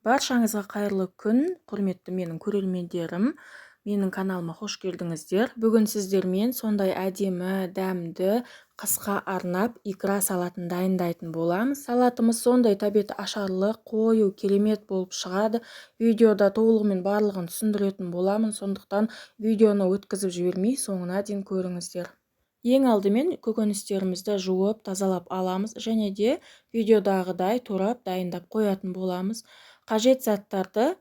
Баршаңызға қайырлы күн, құрметті менің көрермендерім. Менің каналыма қош келдіңіздер. Бүгін сіздермен сондай әдемі, дәмді, қысқа арнап икра салатын дайындайтын боламыз. Салатымыз сондай тәбеті ашарлы, қою, керемет болып шығады. Видеода толығымен барлығын түсіндіретін боламын, сондықтан видеоны өткізіп жібермей соңына дейін көріңіздер. Ең алдымен көкөністерімізді жуып, тазалап аламыз және де видеодағыдай турап дайындап қоятын боламыз. Қажет заттарды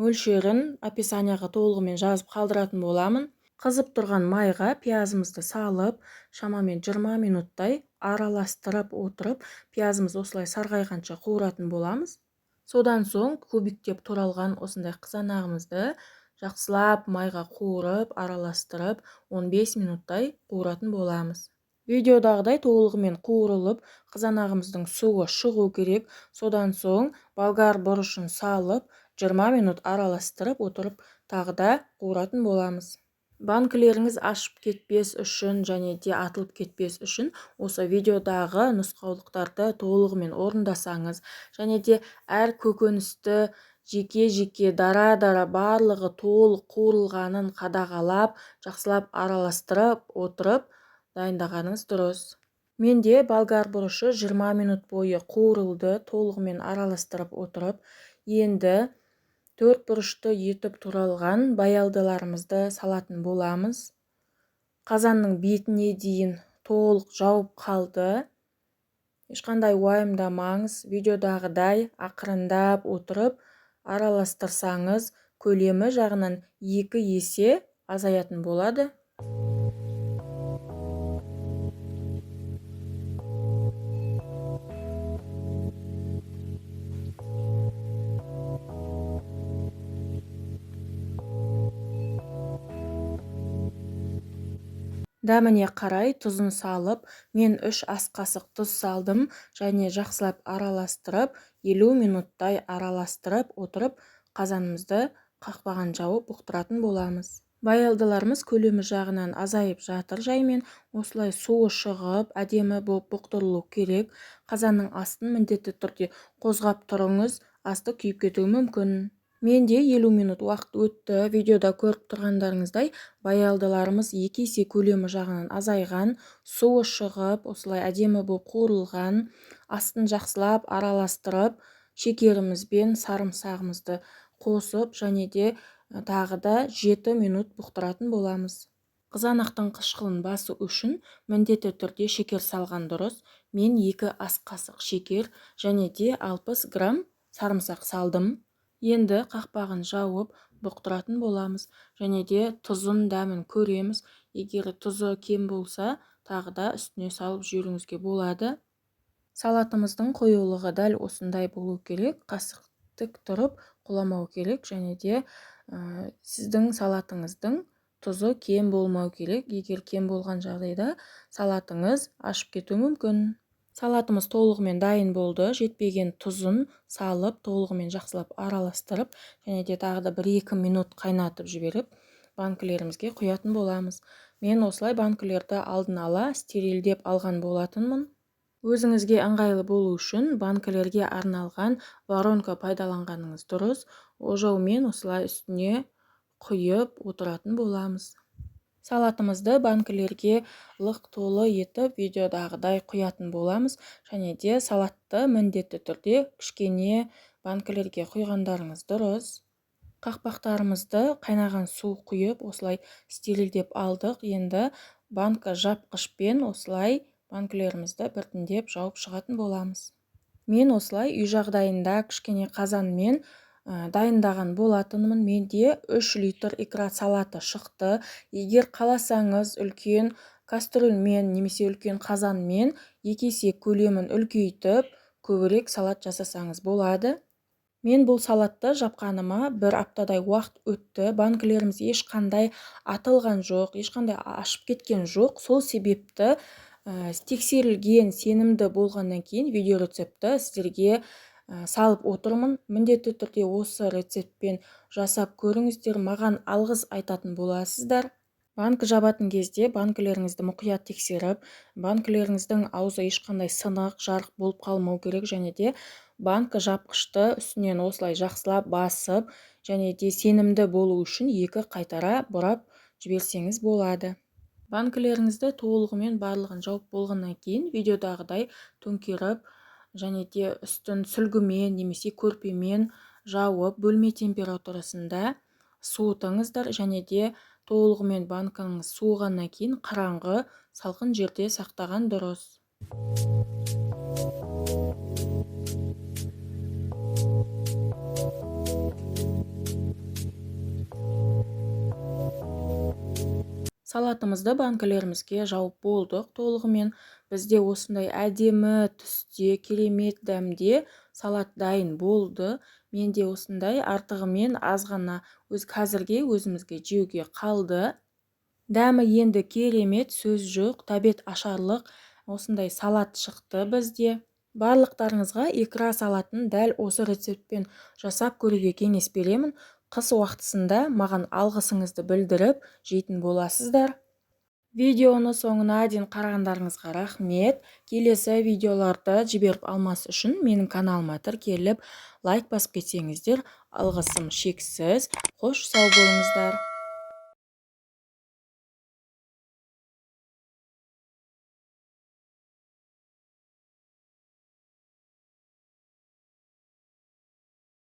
мөлшерін описанияға толығымен жазып қалдыратын боламын. Қызып тұрған майға пиязымызды салып, шамамен 20 минуттай араластырып отырып, пиязымыз осылай сарғайғанша қуыратын боламыз. Содан соң кубиктеп туралған осындай қызанағымызды жақсылап майға қуырып, араластырып, 15 минуттай қуыратын боламыз. Видеодағыдай толығымен қуырылып, қызанағымыздың суы шығу керек. Содан соң болгар бұрышын салып, 20 минут араластырып отырып, тағы да қуыратын боламыз. Банкілеріңіз ашып кетпес үшін және де атылып кетпес үшін осы видеодағы нұсқаулықтарды толығымен орындасаңыз және де әр көкөністі жеке-жеке дара-дара барлығы толық қуырылғанын қадағалап, жақсылап араластырып отырып дайындағаныңыз дұрыс. Менде болгар бұрышы 20 минут бойы қуырылды, толығымен араластырып отырып, енді төрт бұрышты етіп туралған баялдыларымызды салатын боламыз. Қазанның бетіне дейін толық жауып қалды. Ешқандай уайымдамаңыз, видеодағыдай ақырындап отырып араластырсаңыз, көлемі жағынан 2 есе азаятын болады. Дәміне қарай тұзын салып, мен 3 ас қасық тұз салдым және жақсылап араластырып, 50 минуттай араластырып отырып, қазанымызды қақпағын жауып бұқтыратын боламыз. Баялдыларымыз көлемі жағынан азайып жатыр жаймен, осылай суы шығып, әдемі болып бұқтырылу керек. Қазанның астын міндетті түрде қозғап тұрыңыз, асты күйіп кетуі мүмкін. Менде 50 минут уақыт өтті. Видеода көріп тұрғандарыңыздай, баялдыларымыз 2 есе көлемі жағынан азайған, суы шығып, осылай әдемі болып қуырылған. Астын жақсылап араластырып, шекеріміз бен сарымсағымызды қосып, және де тағы да 7 минут бұқтыратын боламыз. Қызанақтың қышқылын басу үшін міндетті түрде шекер салған дұрыс. Мен 2 ас қасық шекер және де 60 грамм сарымсақ салдым. Енді қақпағын жауып бұқтыратын боламыз және де тұзын дәмін көреміз. Егер тұзы кем болса, тағы да үстіне салып жіберуіңізге болады. Салатымыздың қоюлығы дәл осындай болу керек. Қасық тік тұрып құламау керек және де сіздің салатыңыздың тұзы кем болмау керек. Егер кем болған жағдайда салатыңыз ашып кетуі мүмкін. Салатымыз толығымен дайын болды. Жетпеген тұзын салып, толығымен жақсылап араластырып, және де тағы да 1-2 минут қайнатып жіберіп, банкілерімізге құятын боламыз. Мен осылай банкілерді алдын ала стерилдеп алған болатынмын. Өзіңізге ыңғайлы болу үшін банкілерге арналған воронка пайдаланғаныңыз дұрыс. Ожаумен осылай үстіне құйып отыратын боламыз. Салатымызды банкілерге лық толы етіп видеодағыдай құятын боламыз. Және де салатты міндетті түрде кішкене банкілерге құйғандарыңыз дұрыс. Қақпақтарымызды қайнаған су құйып осылай стерилдеп алдық. Енді банка жапқышпен осылай банкілерімізді біртіндеп жауып шығатын боламыз. Мен осылай үй жағдайында кішкене қазанмен дайындаған болатынмын. Менде 3 литр икра салаты шықты. Егер қаласаңыз үлкен кастрюльмен немесе үлкен қазанмен 2 есе көлемін үлкейтіп, көбірек салат жасасаңыз болады. Мен бұл салатты жапқаныма 1 аптадай уақыт өтті. Банкілеріміз ешқандай атылған жоқ, ешқандай ашып кеткен жоқ. Сол себепті тексерілген, сенімді болғаннан кейін видео рецептті сіздерге салып отырмын. Міндетті түрде осы рецептпен жасап көріңіздер, маған алғыс айтатын боласыздар. Банкі жабатын кезде банкілеріңізді мұқият тексеріп, банкілеріңіздің аузы ешқандай сынық, жарық болып қалмау керек және де Банка жапқышты үстінен осылай жақсылап басып, және де сенімді болу үшін 2 қайтара бұрап жіберсеңіз болады. Банкілеріңізді толығымен барлығын жауып болғаннан кейін видеодағыдай төңкеріп, және де үстін сүлгімен немесе көрпемен жауып, бөлме температурасында суытыңыздар. Және де толығымен банкаңыз суығаннан кейін қараңғы, салқын жерде сақтаған дұрыс. Салатымызды банкілерімізге жауып болдық толығымен. Бізде осындай әдемі түсте, керемет дәмде салат дайын болды. Менде осындай артығымен аз ғана өз қазірге өзімізге жеуге қалды. Дәмі енді керемет, сөз жоқ, тәбет ашарлық осындай салат шықты бізде. Барлықтарыңызға икра салатын дәл осы рецептпен жасап көруге кеңес беремін. Қыс уақытысында маған алғысыңызды білдіріп жейтін боласыздар. Видеоны соңына дейін қарағандарыңызға рахмет. Келесі видеоларды жіберіп алмас үшін менің каналыма тіркеліп, лайк басып кетсеңіздер, алғысым шексіз. Қош, сау болыңыздар.